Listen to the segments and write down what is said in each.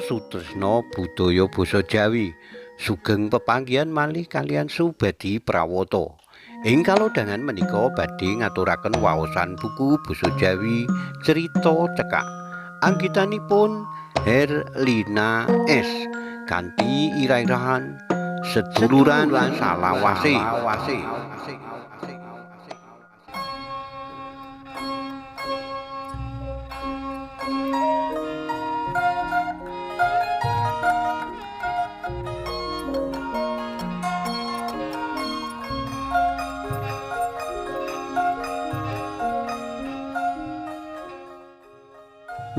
Sutresna Budaya Basa Jawi. Sugeng pepanggihan malih kaliyan Subadi Prawata. Ing kalodhangan menika badhe ngaturaken waosan buku Basa Jawi Crita Cekak. Anggitanipun Herlina S. Kanthi ira-irahan Seduluran Salawase.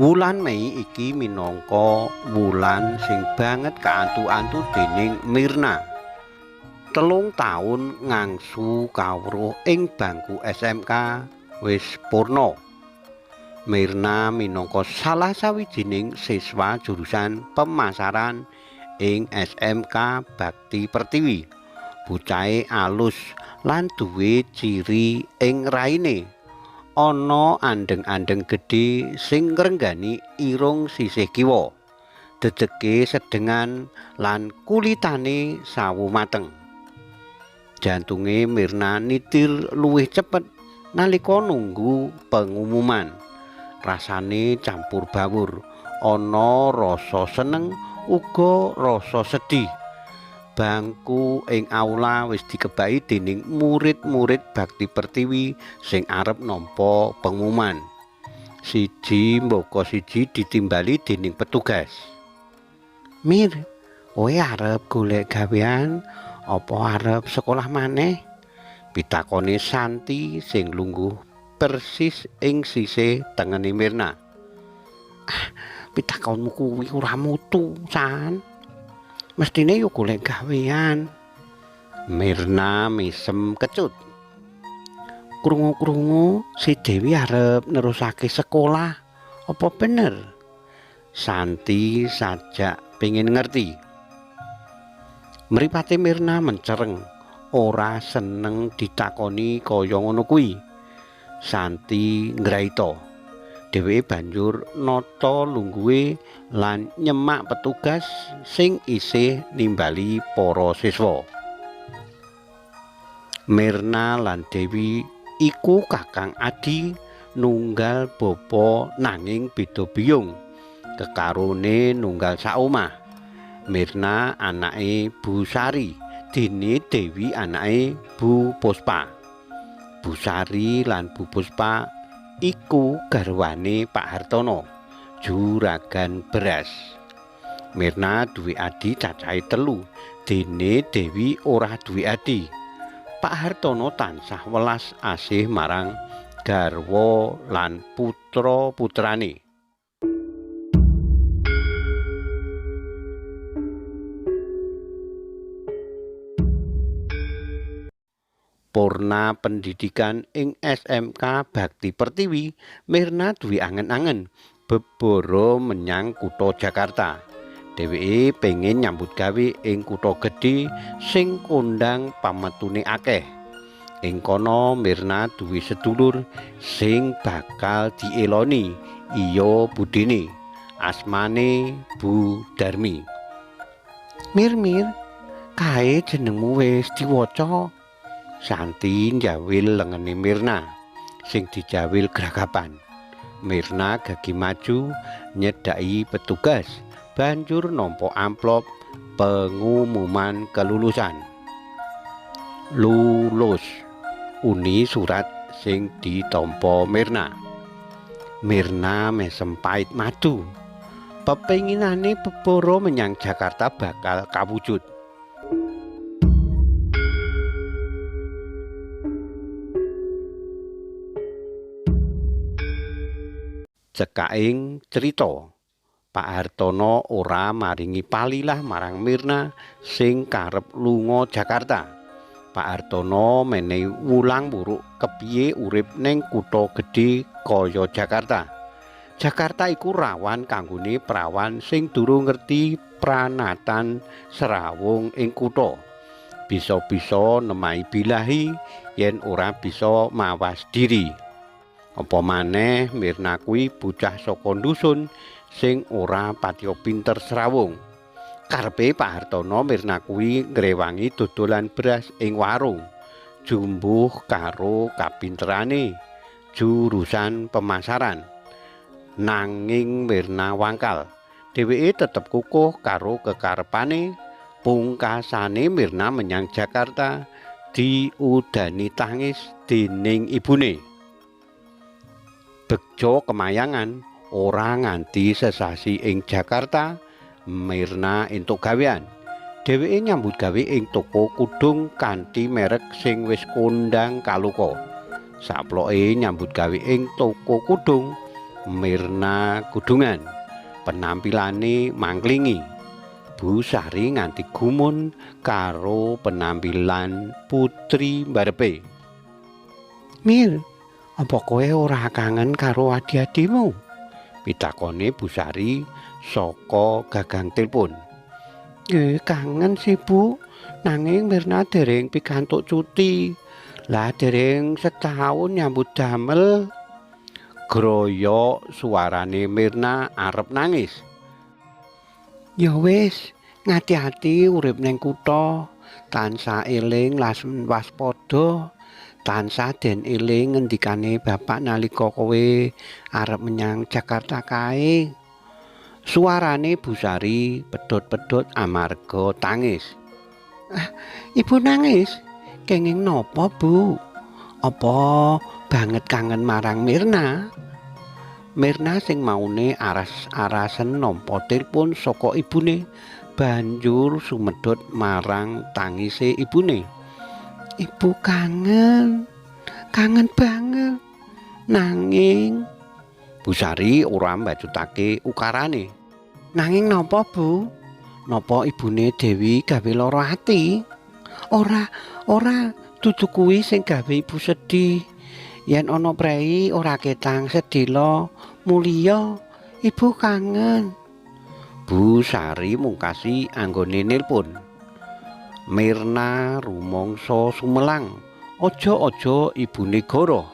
Wulan Mei iki minangka wulan sing banget kaantu-antu dening Mirna. 3 taun ngangsu kawruh ing bangku SMK wis purna. Mirna minangka salah sawijining siswa jurusan pemasaran ing SMK Bakti Pertiwi. Bocahe alus lan duwe ciri ing raine. Ana andheng-andheng gedhe sing ngrenggani irung sisih kiwa. Dedege sedengan lan kulitane sawu mateng. Jantunge Mirna nitir luwih cepet nalika nunggu pengumuman. Rasane campur bawur, ana rasa seneng uga rasa sedih. Bangku ing aula wis dikebaki dening murid-murid Bakti Pertiwi sing arep nampa pengumuman. Siji mbaka siji ditimbali dening petugas. Mir, kowe arep golek gawean apa arep sekolah maneh? Pitakone Santi sing lungguh persis ing sisih tengene Mirna. Ah, pitakonmu kuwi ora mutu, San. Mestine yo golek gawean. Mirna misem kecut. Krungu-krungu si Dewi arep nerusake sekolah, apa bener? Santi sajak pengin ngerti. Mripate Mirna mencereng, ora seneng ditakoni kaya ngono kuwi. Santi ngraita. Dheweke banjur nata lungguhe lan nyemak petugas sing isih nimbali para siswa. Mirna lan Dewi iku kakang adi nunggal bapa nanging beda biyung. Kekarone nunggal saomah. Mirna anake Bu Sari, dene Dewi anake Bu Puspa. Bu Sari lan Bu Puspa iku garwane Pak Hartono, juragan beras. Mirna duwe adi cacahe 3, dene Dewi ora duwe adi. Pak Hartono tansah welas asih marang garwa lan putra-putrane. Purna pendidikan ing SMK Bakti Pertiwi, Mirna duwe angen-angen beboro menyang kutha Jakarta. Dheweke pengin nyambut gawe ing kutha gedhe sing kondang pametune akeh. Ing kono Mirna duwe sedulur sing bakal dieloni iya budine, asmane Bu Darmi. Mir-mir, kae jenengmu wis diwaca. Santi njawil lengene Mirna sing dijawil gragapan. Mirna gagi maju nyedhaki petugas, banjur nampa amplop pengumuman kelulusan. Lulus, uni surat sing ditampa Mirna. Mirna mesem pait madu. Pepenginane beboro menyang Jakarta bakal kawujud. Cekaing crita, Pak Hartono ora maringi palilah marang Mirna sing karep lunga Jakarta. Pak Hartono menehi wulang wuruk kepiye urip ning kutha gedhe kaya Jakarta. Jakarta iku rawan kanggone prawan sing durung ngerti pranatan srawung ing kutha. Bisa-bisa nemahi bilahi yen ora bisa mawas diri. Apa maneh Mirna kuwi bocah saka dusun sing ora patiya pinter srawung. Karepe Pak Hartono Mirna kuwi ngrewangi dodolan beras ing warung. Jumbuh karo kapinterane jurusan pemasaran. Nanging Mirna wangkal. Dheweke tetep kukuh karo kekarepane. Pungkasane Mirna menyang Jakarta diudani tangis dening ibune. Begjo kemayangan ora nganti sesasi ing Jakarta, Mirna entuk gawean. Dheweke nyambut gawe ing toko kudung kanthi merek sing wis kondang kaloka. Saploke nyambut gawe ing toko kudung, Mirna kudungan. Penampilane mangklingi. Bu Sari nganti gumun karo penampilan putri mbarepe. "Mir, apa kowe ora kangen karo adi-adimu?" pitakone Bu Sari saka gagang tilpun. Kangen sih Bu, nanging Mirna dereng pikantuk cuti. Lah dereng setahun nyambut damel. Groyok suarane Mirna arep nangis. "Ya wis, ngati-ati urip ning kutha, tansah eling lan waspada. Tansah den eling ngendikane bapak nalika kowe arep menyang Jakarta kae." Suarane Bu Sari pedhot-pedhot amarga tangis. "Ibu nangis? Kenging napa, Bu? Apa banget kangen marang Mirna?" Mirna sing maune aras-arasen nampa tilpun saka ibune, banjur sumedhut marang tangise ibune. "Ibu kangen, kangen banget. Nanging..." Bu Sari ora mbacutake ukarane. "Nanging napa, Bu? Napa ibune Dewi gawe lara ati?" "Ora, ora, dudu kuwi sing gawe ibu sedih. Yen ana prei ora ketang sedhela muliya, ibu kangen." Bu Sari mungkasi anggone nilpun. Mirna rumangsa sumelang. Aja-aja ibune goroh.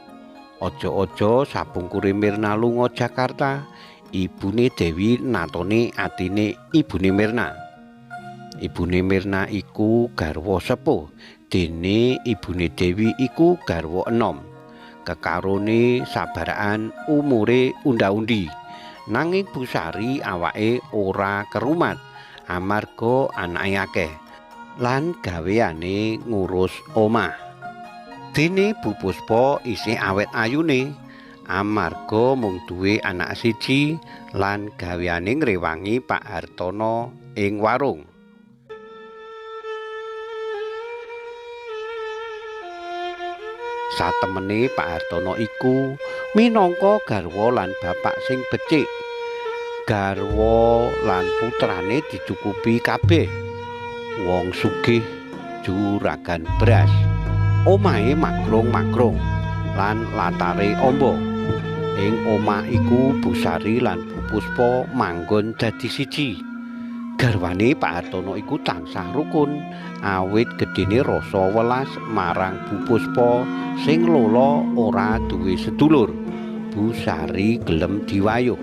Aja-aja sapungkure Mirna lunga Jakarta, ibune Dewi natone atine ibune Mirna. Ibune Mirna iku garwa sepuh, dene ibune Dewi iku garwa enom. Kekarone sabaraan umure unda-undi. Nanging Bu Sari awake ora kerumat amarga anake akeh lan gaweane ngurus omah. Dene Bu Puspa isih awet ayune amarga mung duwe anak siji lan gaweane ngrewangi Pak Hartono ing warung. Satemene Pak Hartono iku minangka garwa lan bapak sing becik. Garwa lan putrane dicukupi kabeh. Wong sugih juragan beras. Omahe magrong-magrong lan latare amba. Ing omah iku Bu Sari lan Bu Puspa manggon dadi siji. Garwane Pak Hartono iku tansah rukun awit gedene rasa welas marang Bu Puspa sing lolo ora duwe sedulur. Bu Sari gelem diwayuh.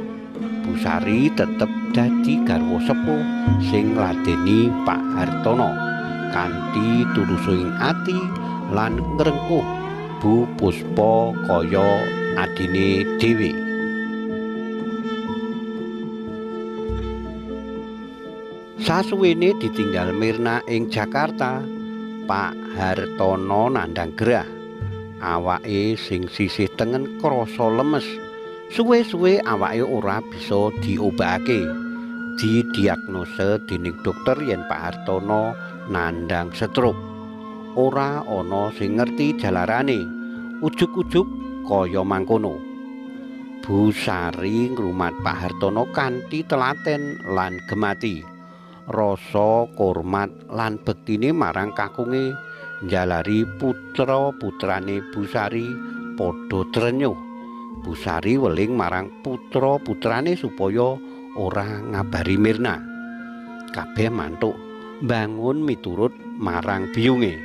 Bu Sari tetep dadi garwa sepuh sing ngladeni Pak Hartono kanthi tulusing ati lan ngrengkuh Bu Puspa kaya adine dhewe. Sasuwene ditinggal Mirna ing Jakarta, Pak Hartono nandhang gerah. Awake sing sisih tengen krasa lemes. Suwe-suwe awake ora bisa diobahake. Didiagnose dening dokter yen Pak Hartono nandhang stroke. Ora ana sing ngerti jalarane. Ujug-ujug kaya mangkono. Bu Sari ngrumat Pak Hartono kanthi telaten lan gemati. Rasa hormat lan bektine marang kakunge njalari putra-putrane Bu Sari padha trenyuh. Bu Sari weling marang putra-putrane supaya ora ngabari Mirna. Kabeh mantuk mbangun miturut marang biyunge.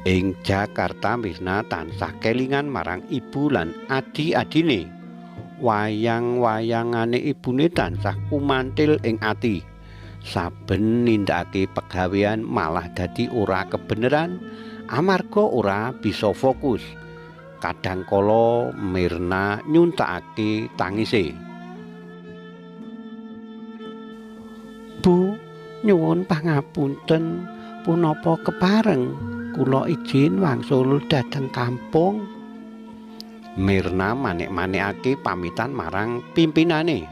Ing Jakarta Mirna tansah kelingan marang ibu lan adi-adine. Wayang-wayangane ibune tansah kumantil ing ati. Saben nindakake pegawean malah dadi ora kebeneran amarga ora bisa fokus. Kadangkala Mirna nyuntakake tangise. Bu, nyuwun pangapunten, punapa kepareng kula izin wangsul dhateng kampung? Mirna manik-manikake pamitan marang pimpinane.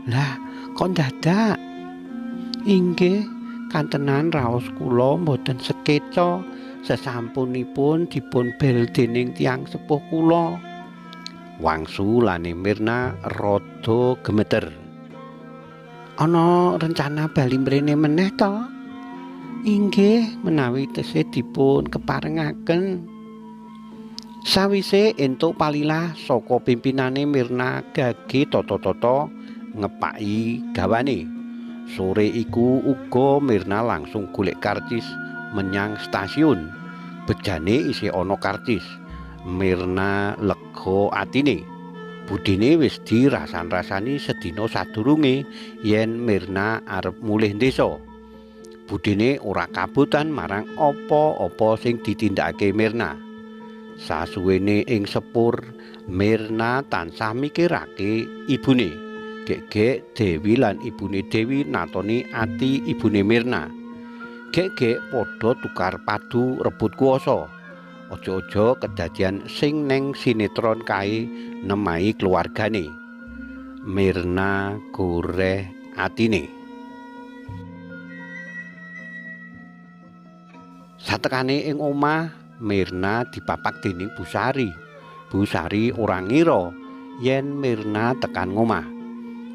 Lah, kok dadak? Inggih, kantenan raos kula mboten sekeca sesampunipun dipun bel dening tiyang sepuh kula. Wangsulane Mirna rada gemeter. Ana rencana bali mrene meneh to? Inggih, menawi tesih dipun keparengaken. Sawise entuk palilah saka pimpinane, Mirna gage tata-tata ngepaki gawane. Sore iku uga Mirna langsung golek karcis menyang stasiun. Bejane isih ana karcis. Mirna lega atine. Budine wis dirasan-rasani sedina sadurunge yen Mirna arep mulih desa. Budine ora kabotan marang apa-apa sing ditindakake Mirna. Sasuwene ing sepur, Mirna tansah mikirake ibune. Gek-gek Dewi lan ibune Dewi natoni ati ibune Mirna. Gek-gek padha tukar padu rebut kuasa. Aja-aja kedadian sing neng sinetron kae nemahi keluargane. Mirna goreh atine. Satekane ing omah, Mirna dipapak dening Bu Sari. Bu Sari ora ngira yen Mirna tekan ngomah.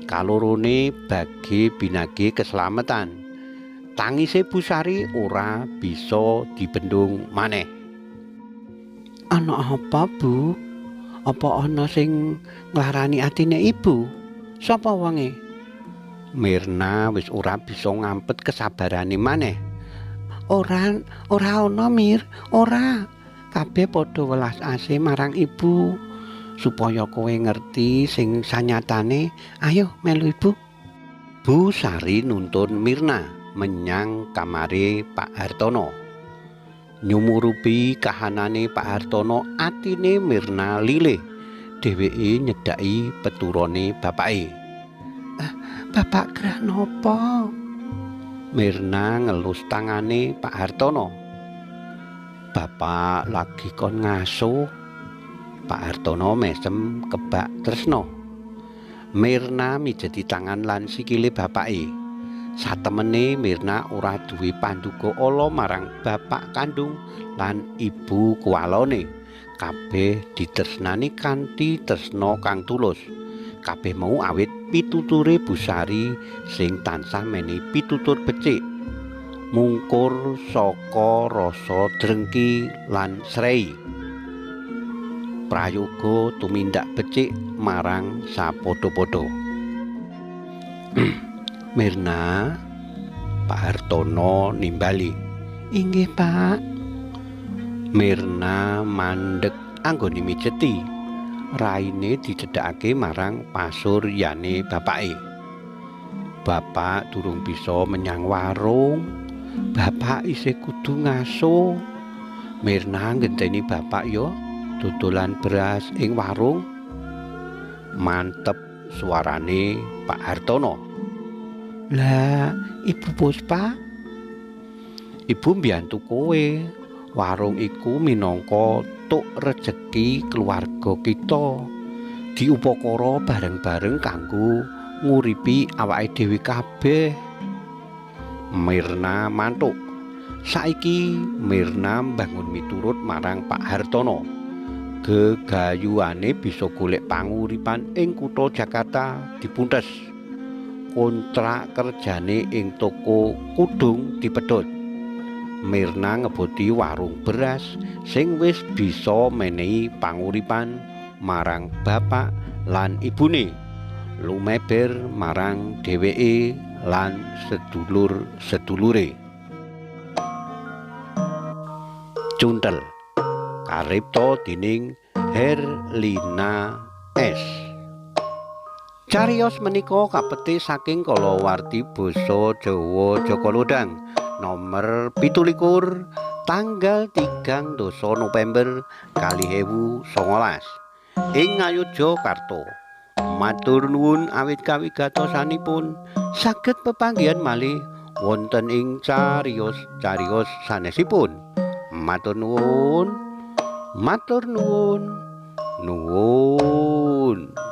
Kalorone bagi binage keselamatan. Tangise Bu Sari ora bisa dibendung maneh. Ana apa, Bu? Apa ana sing nglarani atine ibu? Sapa wonge? Mirna wis ora bisa ngampet kesabarane maneh. Ora ana, Mir, ora. Kabeh padha welas asih marang ibu. Supaya kowe ngerti sing sanyatane, ayo melu ibu. Bu Sari nuntun Mirna menyang kamare Pak Hartono. Nyumurupi kahanane Pak Hartono, atine Mirna lilih. Dheweke nyedhaki peturane bapake. Bapak gerah napa? Mirna ngelus tangane Pak Hartono. Bapak lagi kon ngasuh. Pak Hartono mesem kebak tresno. Mirna mijeti tangan lan sikile bapake. Satemene Mirna ora duwe panduga ala marang bapak kandung lan ibu kuwalane. Kabeh ditresnani kanthi tresna kang tulus. Kabeh mau awit pituture Bu Sari sing tansah menehi pitutur becik. Mungkur saka rasa drengki lan srei. Prayoga tumindak becik marang sapadha-padha. Mirna, Pak Hartono nimbali. Inggih, Pak. Mirna mandek anggone mijeti. Raine dicedhakake marang pasuryane bapake. Bapak durung bisa menyang warung. Bapak isih kudu ngasuh. Mirna ngenteni bapak yo dodolan beras ing warung. Mantep suarane Pak Hartono. Lah, Ibu Puspa, ibu mbiyantu kowe. Warung iku minangka tuk rejeki keluarga kita. Diupakara bareng-bareng kanggo nguripi awake dhewe kabeh. Mirna mantuk. Saiki Mirna mbangun miturut marang Pak Hartono. Gegayuhane bisa golek panguripan ing kutha Jakarta dipuntes. Kontrak kerjane ing toko kudung dipedhot. Mirna ngeboti warung beras sing wis bisa menehi panguripan marang bapak lan ibune, lumeber marang dheweke lan sedulur-sedulure. Cuntel karipta dening Herlina S. Cariyos menika kapetik saking kalawarti basa Jawa Jaka Lodhang nomer 27 tanggal 3 November 2019 ing Ngayogyakarta. Matur nuwun awit kawigatosanipun, saged pepanggihan malih wonten ing cariyos-cariyos sanesipun. Matur nuwun. Matur nuwun. Nuwun.